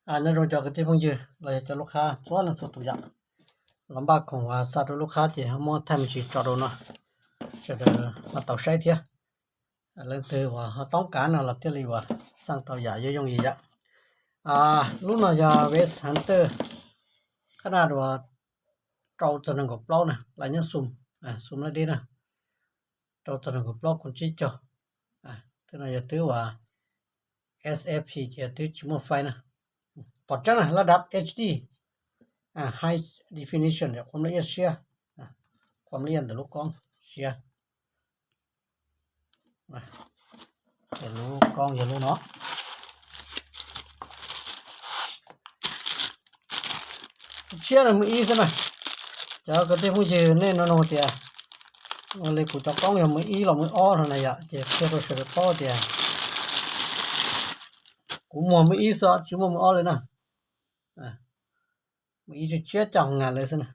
Nyob zoo cov kwv tij phooj ywg los yog cov lub qhab txhua leej txhua tus yom, los npaj khoom uas xa rau lub qhab ces ho muab thaij me ntsis tso rau no, sawv daws ho tau saib thiab. Leej twg uas ho toob kav no los thiaj li uas xaj tau yam yooj yooj yim yom. Lub no yog West Hunter, qhab naj uas rau txog nees nkaum plaub na, laj nyob xum, xum laj deb na, rau txog nees nkaum plaub kum tsib caug. Twb no yog twb uas S F P ces twb tsis muaj fais na. Pom tseeb na, laj dab H D, high definition yom, qhuam laj iaj siab, qhuam laj iaj ntawm lub koob siab. Lub koob yog lub no. Tshiab no mws ib xwb na. Cov kwv tij phooj ywg nej no nug tias ua li kuv cov koob yog mws ib los mws ob no na yom, ces qhia rau sawv daws paub tias kuv muag mws ib xwb tsis muaj mws ob li na. Mws ib tshiab tshiab coj ngas li xwb na.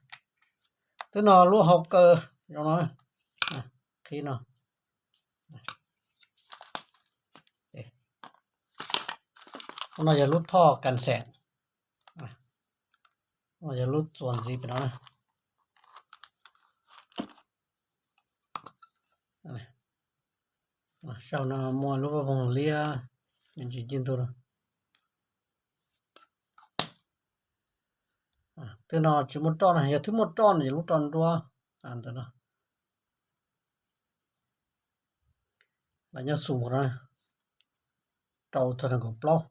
Twb no lub hau kaw zoo no, qhib no. Ub no yog lub thoj kas xeem, no yog lub txuas ntxiv pem no na. Sau no muaj lub vaj voog liab me ntsis ci ntug no. Twb no tsis muaj roj na, yog twb muaj roj no yog lub roj nruab ntawm no. Laj nyob xum no, rau txog nees nkaum plaub.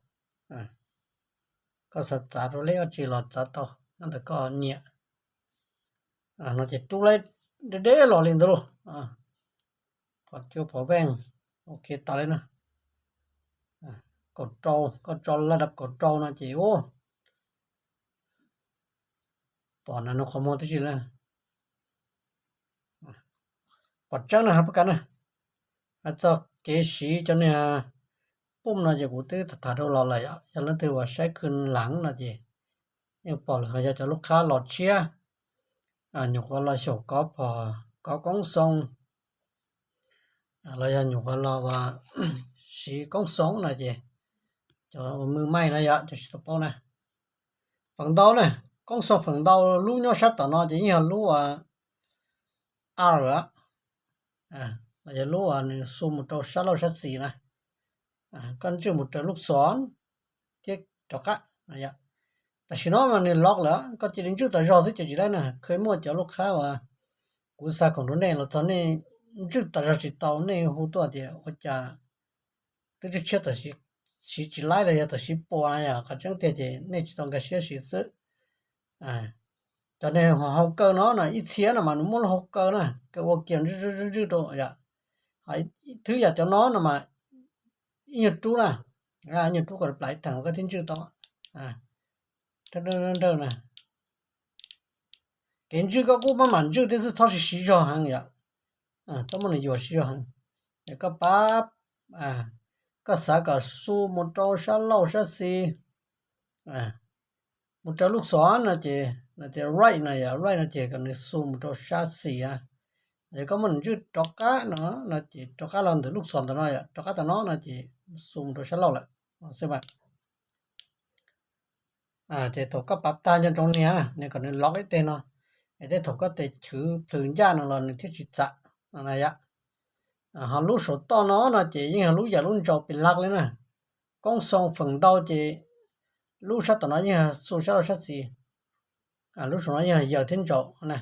Koj xav txav rau leb dab tsi los txav tau nyob ntawm koj nyiam. No ces rub leb deb deb los li ntawd lauj. Phom cua phom veej, ok tas li na. Kaum rau, koj tso laj dab kaum rau no ces ub, pom na no qhov muag tib si la. Pom tseeb na hab pab kas na. Hais txog kev siv cov niag pum no ces kuv twb tham tham rau los lawm, yog leej twg uas saib khw lav no ces yeej pom lawm, yog cov lub qhab los tshiab, nyuam qhuav los xyaum kov phom kov koob xoo, los yog nyuam qhuav los uas siv koob xoo no ces cov ua mws maij no yog cov tsis tau paub na. Feem ntau na, koob xoo feem ntau lub nyob sab tom no ces yeej yog lub uas ar, los yog lub uas nws xu mus rau sab laug sab xis na. Koj ntswj mus raws lub xos thiab rov qab. Tam sim no mas nws lock lawm, koj cia li ntswj tas zog xwb ces tsis laib na. Khw muaj cov lub qhab uas kuv xa khoom rau nej los txog nej ntswj tas zog tsis tau, nej hu tuaj tias ua cas twb tshiab tshiab tam sim siv tsis laib los yog tam sim puas na, yog qhov tseeb tiag ces nej tsis tau nkag siab siv xwb. Cov niag hau kaw no no ib txhia no mas nws muaj lub hau kaw na, kaw ua kiag ntswj ntswj ntswj rau yom. Thwb yam cov no no mas ib nyuag rub na, ib nyuag rub kom plam ib theem koj thiaj ntswj tau. Nrawj na, kev ntswj koj kuj maj mam ntswj thiab xwb, txhob siv siv zog heev yom. Txhob muab nws yuam siv zog heev. Es koj pab, koj xav kom xu mus rau sab laug sab xis, mus raws lub xos no ces, no tias right no yom, right no ces kom nws xu mus rau sab xis. Yog koj muab nws ntswj rov qab no, no ces rov qab los ntawm lub xos ntawm no yom, rov qab tom no no ces xu mus rau sab laug lawm xwb mas. Ces thaum koj pav tag nco ntsoov nias, nias kom nws lock ib teg no, es tej thaum koj tes chwv plhws ncaj no los nws thiaj tsis txam no na yom. Ho lub saum toj no no ces yeej yog lub yawm lub ntsaus pes laj li na. Koob xoo feem ntau ces lub sab tom no yeej yog xu sab laug sab xis, lub saum no yeej yog yawm thiab ntsaus na.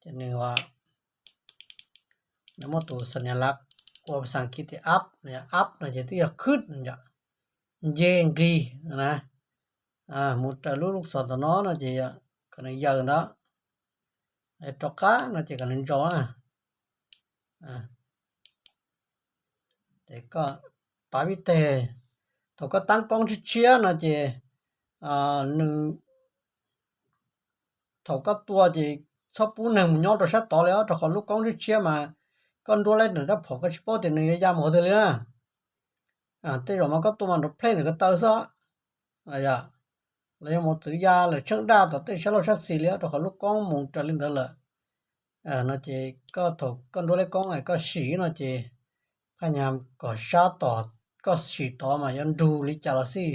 Ces nws, nws muaj tus xas nyas lav ua xas kiv tias up, up no ces twb yog khwb yom, nce nqis na. Mus raws lub lub xos tom no no ces kom nws yawm ntawd, rov qab no ces kom nws ntsaus na. Ces koj pav ib teg, thaum koj tab koob tshiab tshiab no ces nws, thaum koj tua ces txhob pub neeg mus nyob rau sab tod li os, rau qhov lub koob tshiab tshiab mas koj nruab leb ntawm rab phom koj tsis paub tias nws yuav ya mus qhov twg li na. Tej zaum mas koj tua mas nrov plej ntawm ko taw xwb, los yog mus txwv ya lawm tsheej daj tom tej sab laug sab xis li os, rau qhov lub koob mus raws li ntawd lawm. No ces koj thaum koj nruab leb koob koj sim no ces phaj nyas kom sab tom koj sim tod mas yuav nrug li cas los xij,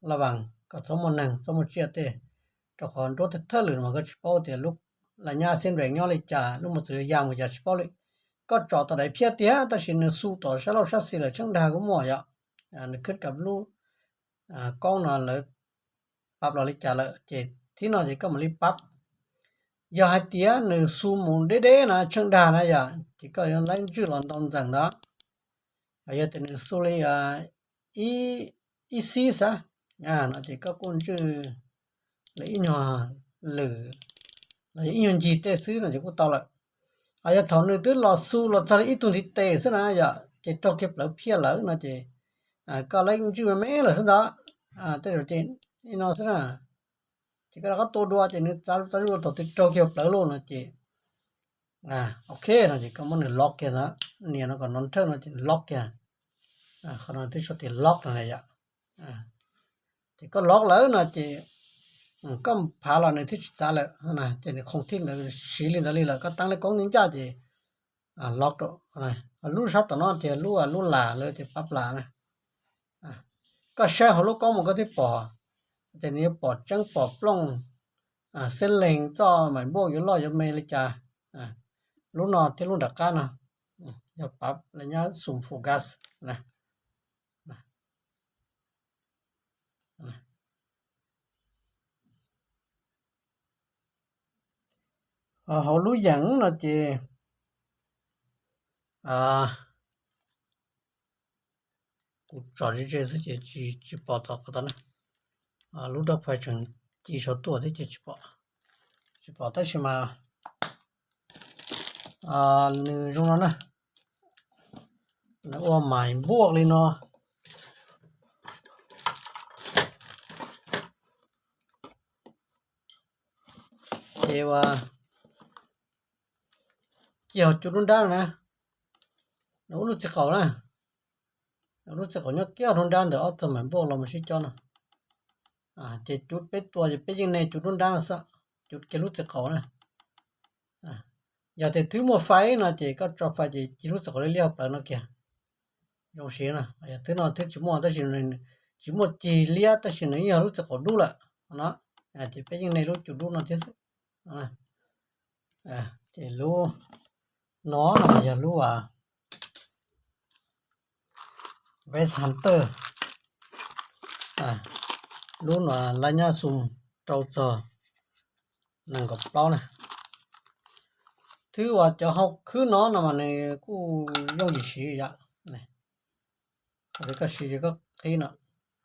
la vas kom txhob muaj neeg txhob muaj tsiaj tej, rau qhov nruab thawj lwm mas koj tsis paub tias lub las nyab xib npees nyob li cas, lub mos txwv ya mus cas tsis paub li. Koj tsom tau daim phiaj tiag tab sis nws xu tom sab laug sab xis lawm tsheej dag kuj muaj yom. Nws khwb kam lub koob no lawv pab los li cas lawm ces thib no ces koj mam li pab. Yog hais tias nws xu mus deb deb na tsheej dag na yom ces koj yuav laib ntswj los ntau ntxees ntawd. Yog tias nws xu li ib xib xwb no ces koj kuj ntswj li ib nyuag lwm los yog ib nyuag ncig tej xwb no ces kuj tau lawm. Ho yog thaum nws twb los xu los txog li ib tug ntiv tes xwb na yom ces raug kiag plawv phiaj lawm no ces koj laib ntswj me me lawm xwb ntawd. Tej zaum ces li no xwb na, ces koj rov qab tua dua ces nws txav zuj zus thaum twg raug kiag plawv lauj no ces ok no ces koj muab nws lock kiag na, nias no kom nov nrhawj no ces lock kiag. Qhov no twb sau tias lock no na yom. Ces koj lock lawm no ces koj phav los nws thiaj tsis txav lawm, ces nws khoov thiaj ntawd siv li ntawd li lawm, koj teeb li koob ncaj ces lock rau. Lub sab tom no tias lub, lub las lawv tias pab las na. Koj saib hauv lub koob mus koj thiaj pom, ces nws yuav pom tseeb pom plooj, xeb leeg txoj maim npuaj yuav loj yuav me li cas. Lub no thiab lub nram qab no yog pab las nyab xum focus na. Hauv lub yeem no ces kuv tsom ze ze xwb ces tsis pom tom qab tod na. Lub dab phais tseem ci saum tuaj thiab ces tsis pom, tsis pom tab sis mas nws zoo no na, nws ua mais npuaj li no. Ces ua ci hauv cua dub nrab na, nws ua lub txiv qaum na, lub txiv qaum nyob kiag dub nrab ntawm ob txog mais npuaj los mus sib cob no. Ces cua peb tua ces peb yeej ne cua dub nrab no xwb, cua kiag lub txiv qaum na. Yog tias twb muaj fais no ces koj tso fais ces ci lub txiv qaum liab liab hauv plawv no kiag. Zoo siv no, yog twb no twb tsis muaj tab sis tsis muaj ci liab tab sis nws yeej yog lub txiv qaum dub lawm no, ces peb yeej ne lub cua dub no thiab xwb. Ces lub no no yog lub Vest Hunter, lub no lab nyab xum rau txog nees nkaum plaub na. Twb uas cov hau khwb no no mas nws kuj yooj yim siv yom. Koj siv ces koj qhib no,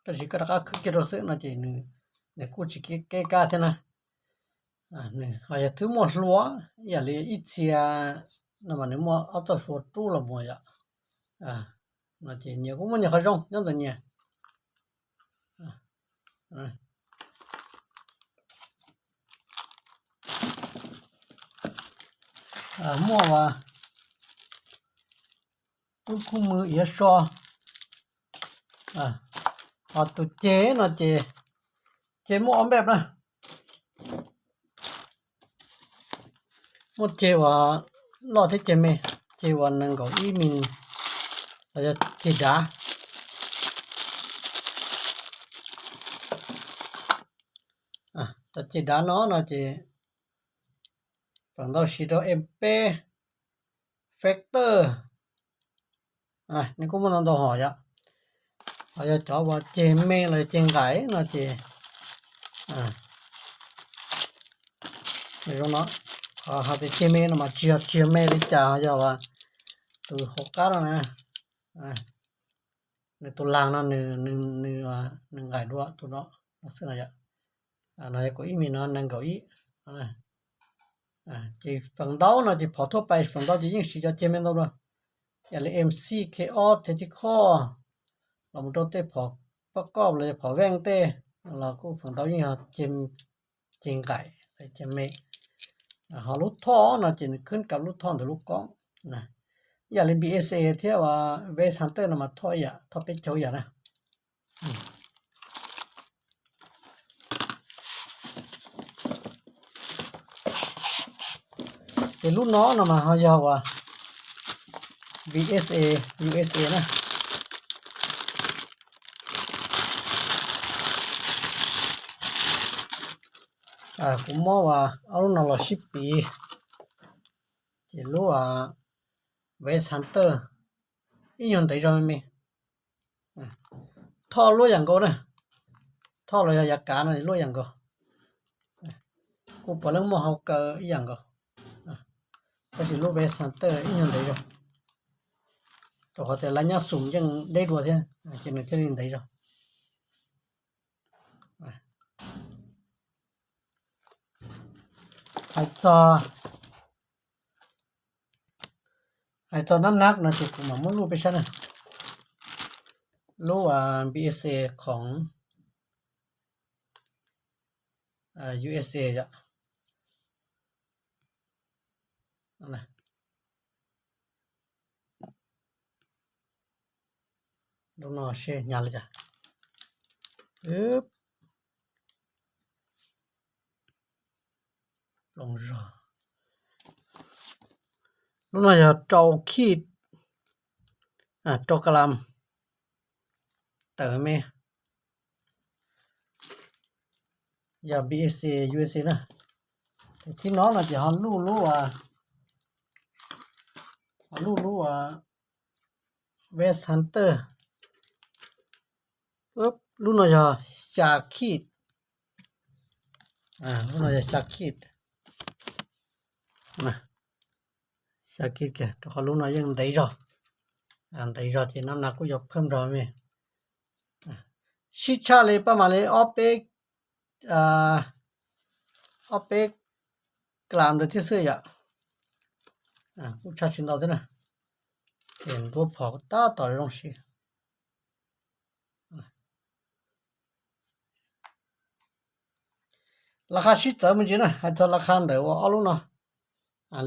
koj siv koj rov qab khwb kiag rau xwb no ces nws kuj tsis kev kab thiab na. Ho yog twb muaj hlua, ib yam li ib txhia no mas nws muaj ob txoj hlua rub los mus yom. No ces nyias kuj muaj nyias qhov zoo nyob ntawm nyias. Muaj lub khub mws iav so, ho tus ceg no ces ceg muaj ob npej na. Muaj ceg uas loj thiab ceg me, ceg uas nees nkaum ib mis los yog ceg dav. Cov ceg dav no no ces feem ntau siv rau M P, Factor, nws kuj muaj ntau ntau hom yom. Ho yog cov uas ceg me los yog ceg nqaim no ces zoo no, ho hais tias ceg me no mas tsis yog ceg me li cas, yog uas tus hauv qab no na, nws tus las no nws nqaim dua tus no, no xwb no yom. No yog kuv ib mis no nees nkaum ib. Ces feem ntau no ces phom thuaj pais feem ntau ces yeej siv cov ceg me ntau dua, yam li M C K ob Tactical, los mus rau tej phom poj koj los yog phom veej tej, los kuj feem ntau yeej yog ceg nqaim los ceg me. Ho lub thoj no ces nws khwb kam lub thoj ntawm lub koob. Yam li B S A thiab uas Vest Hunter no mas thoj ib yam, thoj peb caug ib yam na. Ces lub no no mas ho yog uas V S A, U S A na. Kuv muab ob lub no los sib piv, ces lub West Hunter ib nyuag ntev zog me me. Thoj luaj yam nkaus na, thoj los yog yav kav no luaj yam nkaus. Kuj puav leej muaj hau kaw ib yam nkaus, tab sis lub West Hunter ib nyuag ntev zog, rau qhov tias lawv nyob xum yeej deb dua thiab, ces nws thiaj li ntev zog. Hais txog, hais txog nab nab no ces kuv mam muab luj peb saib na. Lub BSA khoom USA yom. Lub no seb hnyav li cas. Ploos zog. Lub no yog rau khij, rau ka lam tawm me, yog BSA USA na. Ces thib no no ces ho luj lub, ho luj lub West Hunter. Lub no yog xya khij, lub no yog xya khij, xya khij kiag, rau qhov lub no yeej ntev zog, ntev zog ces nab nab kuj yuav phaj nrog me. Sib tshaj li paj mam li ob peb, ob peb ka lam ntawd thiab xwb yom. Kuj tshaj tsis ntau thiab na, ces ntuab phom tab tom zoo si. Laj qha sib txawv me ntsis na, hais txog laj qha ntawm ua ob lub no,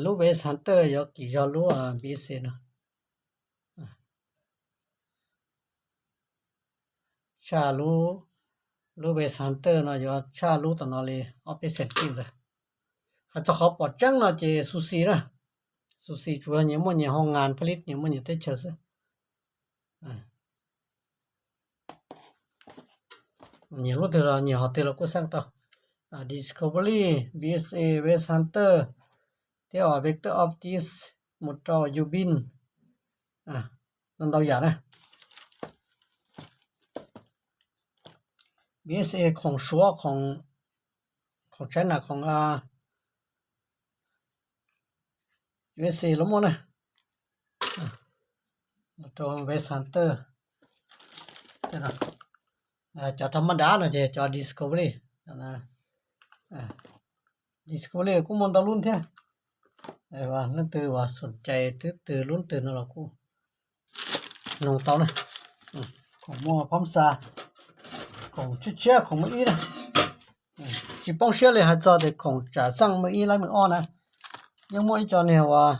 lub West Hunter yuav kim zog lub BSA no. Tshaj lub, lub West Hunter no yuav tshaj lub tom no li ob peb xees kij ntawd. Hais txog qhov pom tseeb no ces xu xi na, xu xi tsuas yog nyias muaj nyias hoo ngas pha lib, nyias muaj nyias teb chaws xwb. Nyias lub twg los nyias hom twg los kuj xaj tau. Discovery, BSA, West Hunter, thiab Vector Optics, mus rau Yubin, ntau yam na. BSA khoom Suav, khoom China, khoom USA los muaj na. Rau West Hunter, cov thab maj dav no ces cov Discovery, Discovery kuj muaj ntau lub thiab. Leej twg uas xom cai twb twg lub twg no los kuj noog tau na. Khoom muaj phab xa, khoom tshiab tshiab khoom muaj ib na. Tsis poob siab li hais txog tias khoom tsam xaj muaj ib lab muaj ob na. Yeej muaj ib co niag uas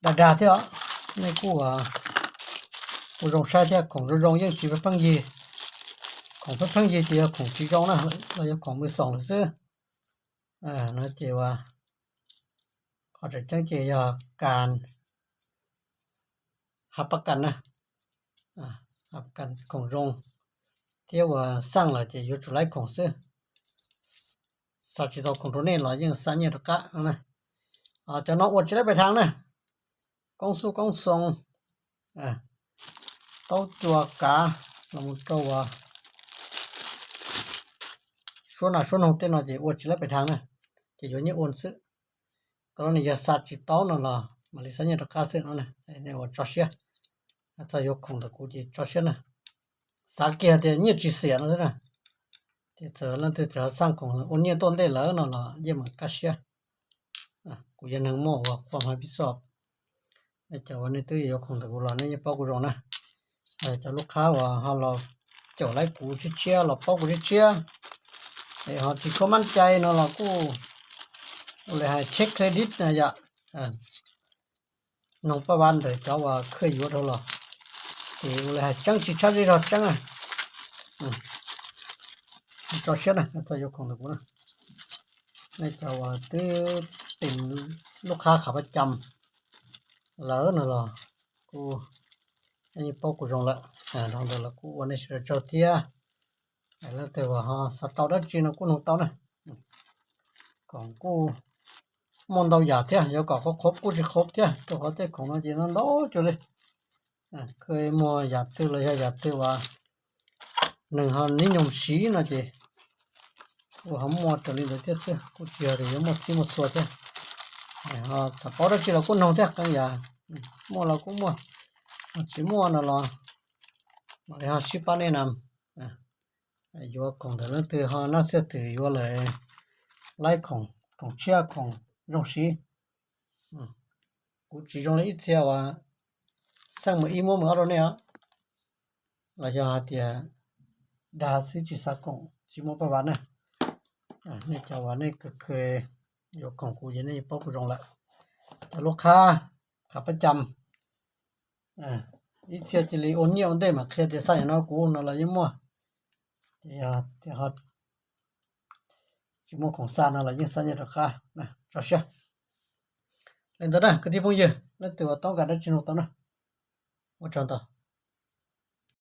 dag dag thiab os. Nej kuj, kuj zoo saib thiab, khoom zoo zoo yeej tsis pheej yig. Khoom pheej pheej yig ces yog khoom tsis zoo na, los yog khoom mws xoom lawm xwb. No ces uas qhov tseem ceeb ces yog kas, hab pab kas na, hab pab kas khoom zoo thiab uas xaj lawm ces yuav tsum laib khoom xwb. Xa tsis tau khoom rau nej los yeej xa nyiaj rov qab na. Cov no ua tsis laib pais dhau na. Koob xub koob xoo, taub cua kav los mus rau uas suab nas suab noog tej no ces ua tsis laib pais dhau na, ces yuav nyiaj ua xwb. Koj los nws yog xa tsis tau no los mam li xa nyiaj rov qab xwb no na. Nej ua tso siab, txog yuav khoom ntawm kuv ces tso siab na. Xav kiag tias nyiaj tsis xiam no xwb na. Ces txawm leej twg txawm xaj khoom ua nyiaj tuaj ntej lawm no los yeej meem kaj siab. Kuv yog neeg muaj ua qhua hmab pib xoj. Nej cov uas nej twb yuav khoom ntawm kuv los nej yeej paub kuv zoo na. Cov lub qhab uas ho los caum laib kuv tshiab tshiab los paub kuv tshiab tshiab, es ho tsis khuab mab cai no los kuj ua li hais check credit na yom. Noog paj vab ntawm cov uas khwj yuav dhau los, ces ua li hais tseeb tsis tshab zej zog tseeb. Tso siab na, txog yuav khoom ntawm kuv na. Nej cov uas twb teem lub qhab qhab pab cam lawm no los kuj yeej paub kuv zoo lawm. Dhau ntawd los kuj ua nej sawv daws tsaug thiab. Leej twg uas ho xav tau dab tsi no kuj nug tau na. Khoom kuj muaj ntau yam thiab, yuav kom qhov qhov kuj tsis qhov thiab, rau qhov tej khoom no ces no ntau cuag li. Koj muag yam twg los yog yam twg uas nws ho nib nyoog siv no ces kuj ho muaj raws li ntawd thiab xwb, kuj tsis yog tias yuav muaj txhij muaj txhua thiab. Ho xav paub dab tsi los kuj noog thiab, qee yam muaj los kuj muaj, tsis muaj no los mam li ho sib pab nej na. Yuav khoom ntawm leej twg ho nab xia twm yuav lawm, laib khoom, khoom tshiab khoom zoo siv. Kuv tsis zoo li ib txhia uas xeej mus ib muab mus ob rau nej os, los yog hais tias dag xwb tsis xav khoom tsis muaj paj vas na. Nej cov uas nej kawg kawg yuav khoom kuv ces nej yeej paub kuv zoo lawm. Cov lub qhab, qhab pab cam, ib txhia cia li ua nyiaj ua ntej mas qhia tias xaj yam no kuv no los yeej muaj. Ces yog tias ho tsis muaj khoom xa no los yeej xa nyiaj rov qab, tso siab. Li ntawd na kwv tij phooj ywg, leej twg uas toob kas dab tsi nug tau na, ua tsaug ntau.